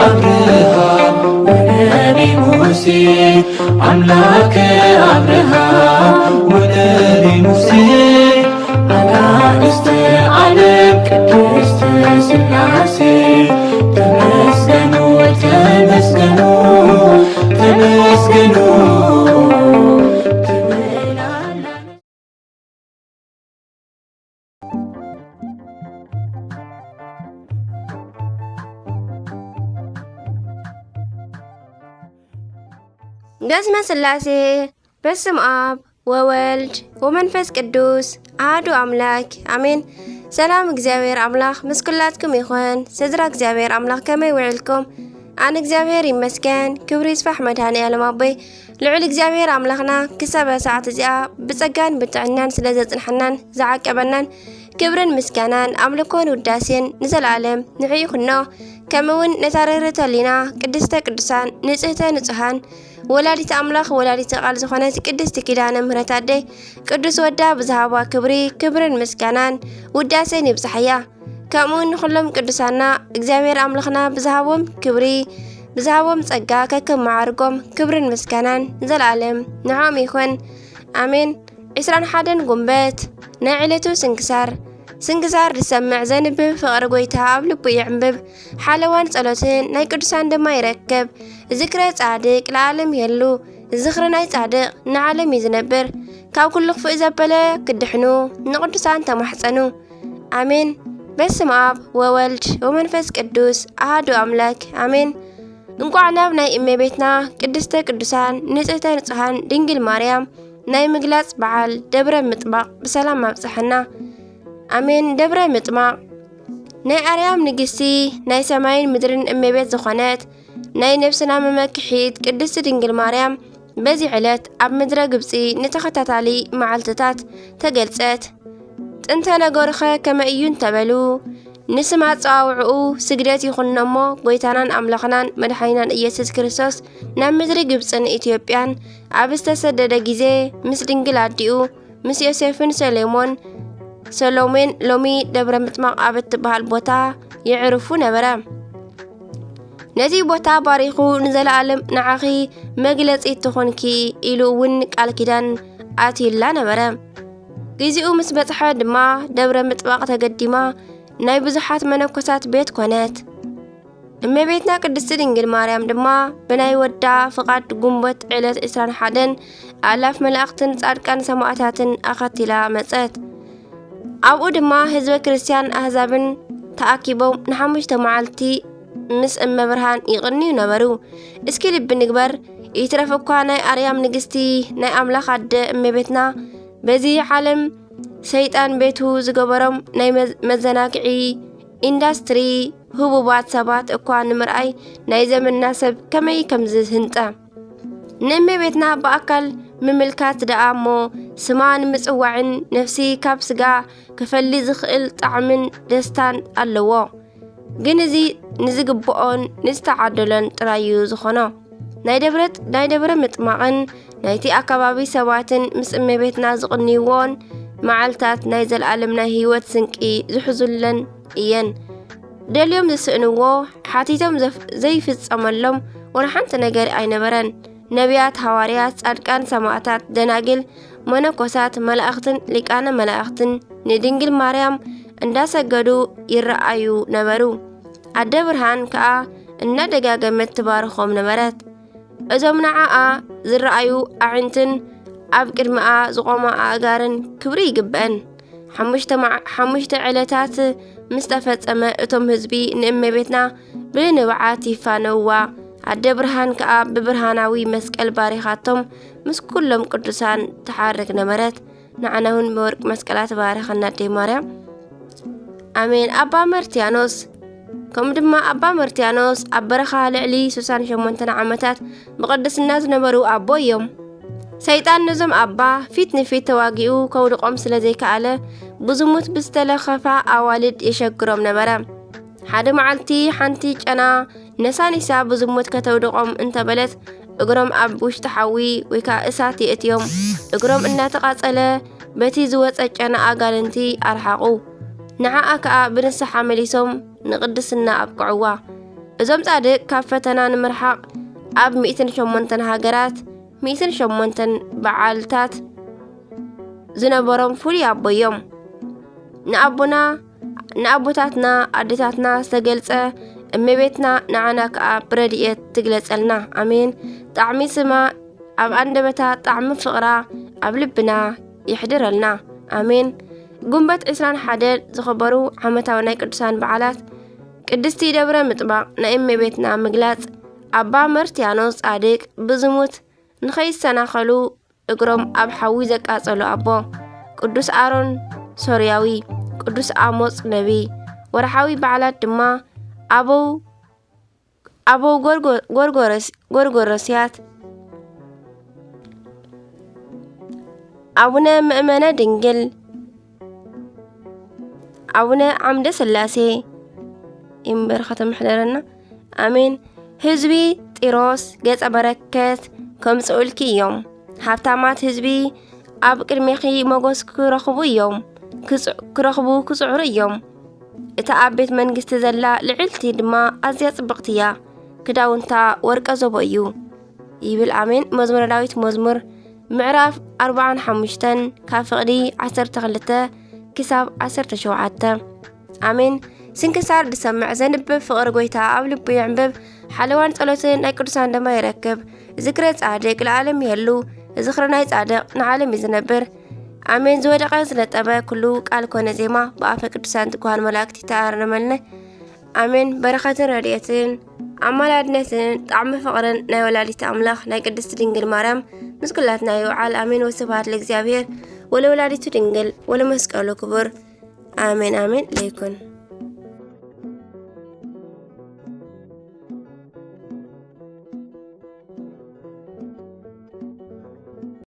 አብርሃም ወነቢ ሙሴ፣ አምላከ አብርሃም ወነቢ ሙሴ፣ አጋእዝተ ዓለም ቅድስት ሥላሴ፣ ተመስገኑ፣ ተመስገኑ፣ ተመስገኑ ትብል ኣላ። በስመ ሥላሴ፣ በስም አብ ወወልድ ወመንፈስ ቅዱስ አሐዱ አምላክ አሜን። ሰላም እግዚኣብሔር አምላክ ምስ ኩላትኩም ይኹን። ስድራ እግዚኣብሔር አምላክ ከመይ ውዕልኩም? ኣነ እግዚኣብሔር ይመስገን፣ ክብሪ ይስፋሕ መድኃኔ ዓለም ኣቦይ። ልዑል እግዚኣብሔር ኣምላኽና ክሳብ ሰዓት እዚኣ ብጸጋን ብጥዕናን ስለ ዘጽንሐናን ዝዓቀበናን ክብርን ምስጋናን ኣምልኮን ውዳሴን ንዘለኣለም ንዕኡ ይኹኖ። ከምኡ እውን ነታ ርህርህተ ህሊና ቅድስተ ቅዱሳን ንጽህተ ንጹሃን ወላዲተ ኣምላኽ ወላዲተ ቃል ዝኾነት ቅድስቲ ኪዳነ ምህረት ኣደይ ቅዱስ ወዳ ብዝሃባ ክብሪ ክብርን ምስጋናን ውዳሴን ይብጽሓያ። ከምኡ ንኹሎም ቅዱሳና እግዚኣብሔር ኣምላኽና ብዝሃቦም ክብሪ ብዝሃቦም ጸጋ ከከም መዓርጎም ክብርን ምስጋናን ንዘለኣለም ንዓኦም ይኹን። ኣሜን። ዕስራን ሓደን ጉንበት ናይ ዕለቱ ስንክሳር። ስንክሳር ዝሰምዕ ዘንብብ ፍቕሪ ጐይታ ኣብ ልቡ ይዕንብብ። ሓለዋን ጸሎትን ናይ ቅዱሳን ድማ ይረክብ። ዝክረ ጻድቅ ለዓለም ይህሉ። ዝኽሪ ናይ ጻድቅ ንዓለም እዩ ዝነብር። ካብ ኩሉ ክፉእ ዘበለ ክድሕኑ ንቅዱሳን ተማሕጸኑ። ኣሜን። በስመ አብ ወወልድ ወመንፈስ ቅዱስ አሐዱ አምላክ አሜን። እንቋዕ ናብ ናይ እመቤትና ቅድስተ ቅዱሳን ንጽህተ ንጹሃን ድንግል ማርያም ናይ ምግላጽ በዓል ደብረ ምጥማቕ ብሰላም ኣብጽሐና። ኣሜን። ደብረ ምጥማቕ ናይ ኣርያም ንግስቲ ናይ ሰማይን ምድርን እመቤት ዝኾነት ናይ ነፍስና መመክሒት ቅድስቲ ድንግል ማርያም በዚ ዕለት ኣብ ምድረ ግብጺ ንተኸታታሊ መዓልትታት ተገልጸት። ጥንተ ነገሩኸ ከመይ እዩ እንተበሉ፣ ንስም ኣጸዋውዕኡ ስግደት ይኹኖ እሞ፣ ጐይታናን ኣምላኽናን መድሓኒናን ኢየሱስ ክርስቶስ ናብ ምድሪ ግብጽን ኢትዮጵያን ኣብ ዝተሰደደ ግዜ፣ ምስ ድንግል ኣዲኡ፣ ምስ ዮሴፍን ሰሌሞን፣ ሰሎሜን፣ ሎሚ ደብረ ምጥማቕ ኣብ እትበሃል ቦታ የዕርፉ ነበረ። ነቲ ቦታ ባሪኹ፣ "ንዘለኣለም ንዓኺ መግለጺ ትኹንኪ" ኢሉ እውን ቃል ኪዳን ኣትዩላ ነበረ። ግዜኡ ምስ በጽሐ ድማ ደብረ ምጥማቕ ተገዲማ ናይ ብዙሓት መነኮሳት ቤት ኮነት። እመቤትና ቅድስቲ ድንግል ማርያም ድማ ብናይ ወዳ ፍቓድ ግንቦት ዕለት ዕስራን ሓደን ኣላፍ መላእኽትን ጻድቃን ሰማዕታትን ኣኸቲላ መጸት። ኣብኡ ድማ ህዝበ ክርስቲያን ኣህዛብን ተኣኪቦም ንሓሙሽተ መዓልቲ ምስ እመ ብርሃን ይቕንዩ ነበሩ። እስኪ ልቢ ንግበር፣ ይትረፍ እኳ ናይ ኣርያም ንግስቲ ናይ ኣምላኽ ኣደ እመቤትና በዚ ዓለም ሰይጣን ቤቱ ዝገበሮም ናይ መዝ-፣ መዘናግዒ ኢንዳስትሪ ህቡባት ሰባት እኳ ንምርኣይ ናይ ዘመንና ሰብ ከመይ ከም ዝህንጠ። ንእመቤትና ብኣካል ምምልካት ደኣ እሞ ስማ ንምጽዋዕን ነፍሲ ካብ ስጋ ክፈሊ ዝኽእል ጣዕምን ደስታን ኣለዎ። ግን እዚ ንዝግብኦን ንዝተዓደሎን ጥራይ እዩ ዝኾኖ። ናይ ደብረ፣ ናይ ደብረ ምጥማቕን ናይቲ ኣከባቢ ሰባትን ምስ እመቤትና ዝቕንይዎን መዓልታት ናይ ዘለኣለም ናይ ህይወት ስንቂ ዝሕዙለን እየን። ደልዮም ዝስእንዎ፣ ሓቲቶም ዘፍ-፣ ዘይፍጸመሎም ወላ ሓንቲ ነገር ኣይነበረን። ነቢያት፣ ሃዋርያት፣ ጻድቃን፣ ሰማዕታት፣ ደናግል፣ መነኮሳት፣ መላእኽትን ሊቃነ መላእኽትን ንድንግል ማርያም እንዳሰገዱ ይረኣዩ ነበሩ። ኣደ ብርሃን ከኣ እናደጋገመት ትባርኾም ነበረት። እዞም ንዓኣ ዝረኣዩ ኣዒንትን ኣብ ቅድሚኣ ዝቖማ ኣእጋርን ክብሪ ይግብአን። ሓሙሽተ መዓ-፣ ሓሙሽተ ዕለታት ምስ ተፈጸመ፣ እቶም ህዝቢ ንእመቤትና ብንብዓት ይፋነውዋ። ኣደ ብርሃን ከኣ ብብርሃናዊ መስቀል ባሪኻቶም፣ ምስ ኩሎም ቅዱሳን ትሓርግ ነበረት። ንዓና እውን ብወርቂ መስቀላ ትባርኸና ኣደይ ማርያም። ኣሜን። ኣባ መርትያኖስ፣ ከምኡ ድማ ኣባ መርትያኖስ ኣብ በረኻ ልዕሊ ሱሳን ሸሞንተን ዓመታት ብቕድስና ዝነበሩ ኣቦ እዮም። ሰይጣን ነዞም ኣባ ፊት ንፊት ተዋጊኡ ከውድቖም ስለ ዘይከኣለ፣ ብዝሙት ብዝተለኸፋ ኣዋልድ የሸግሮም ነበረ። ሓደ መዓልቲ ሓንቲ ጨና ነሳኒሳ ብዝሙት ከተውድቖም እንተበለት፣ እግሮም ኣብ ውሽጢ ሓዊ ወይ ከኣ እሳት የእትዮም። እግሮም እናተቓጸለ፣ በቲ ዝወጸ ጨና ኣጋንንቲ ኣርሓቑ። ንዓኣ ከኣ ብንስሓ መሊሶም ንቕድስና ኣብቅዕዋ። እዞም ጻድቅ ካብ ፈተና ንምርሓቕ ኣብ ሚእትን ሸሞንተን ሃገራት፣ ሚእትን ሸሞንተን በዓልታት ዝነበሮም ፍሉይ ኣቦ እዮም። ንኣቦና ንኣቦታትና ኣዴታትና ዝተገልጸ፣ እመቤትና ንዓና ከኣ ብረድኤት ትግለጸልና። ኣሜን። ጣዕሚ ስማ ኣብ ኣንደበታ፣ ጣዕሚ ፍቕራ ኣብ ልብና ይሕድረልና። ኣሜን። ጉንበት ዕስራን ሓደን ዝኸበሩ ዓመታዊ ናይ ቅዱሳን በዓላት፣ ቅድስቲ ደብረ ምጥማቕ ናይ እመቤትና ምግላጽ፣ ኣባ መርትያኖስ ጻድቅ ብዝሙት ንኸይሰናኸሉ እግሮም ኣብ ሓዊ ዘቃጸሉ ኣቦ፣ ቅዱስ ኣሮን ሶርያዊ፣ ቅዱስ ኣሞጽ ነቢ። ወርሓዊ በዓላት ድማ ኣበው ኣበው ጎርጎ- ጎርጎረስ- ጎርጎረስያት፣ ኣቡነ ምእመነ ድንግል፣ ኣቡነ ዓምደ ስላሴ ይንበርኸ ተምሕደረና። ኣሜን። ህዝቢ ጢሮስ ገጸ በረከት ከምጽኡልኪ እዮም። ሃብታማት ህዝቢ ኣብ ቅድሜኺ ሞገስ ክረኽቡ እዮም፣ ክጽ- ክረኽቡ ክጽዕሩ እዮም። እታ ኣብ ቤት መንግስቲ ዘላ ልዕልቲ ድማ ኣዝያ ጽብቕቲ እያ፣ ክዳውንታ ወርቀ ዘቦ እዩ ይብል። ኣሜን። መዝሙረ ዳዊት መዝሙር ምዕራፍ ኣርባዓን ሓሙሽተን ካብ ፍቕዲ ዓሰርተ ክልተ ክሳብ ዓሰርተ ሸውዓተ። ኣሜን። ስንክሳር ዝሰምዕ ዘንብብ ፍቕሪ ጎይታ ኣብ ልቡ የዕንብብ፣ ሓለዋን ጸሎትን ናይ ቅዱሳን ደማ ይረክብ። ዝክረ ጻድቅ ለዓለም ይህሉ፣ ዝኽሪ ናይ ጻድቅ ንዓለም እዩ ዝነብር። ኣሜን። ዝወደቐ ዝነጠበ ኩሉ ቃል ኮነ ዜማ ብኣፈ ቅዱሳን ትጉሃን መላእክት ይተኣረመልና። ኣሜን። በረኸትን ረድኤትን ኣማላድነትን ጣዕሚ ፍቕርን ናይ ወላዲት ኣምላኽ ናይ ቅድስት ድንግል ማርያም ምስ ኩላትና ይውዓል። ኣሜን። ወስብሐት ለእግዚኣብሔር ወለወላዲቱ ድንግል ወለመስቀሉ ክቡር። ኣሜን ኣሜን ለይኩን።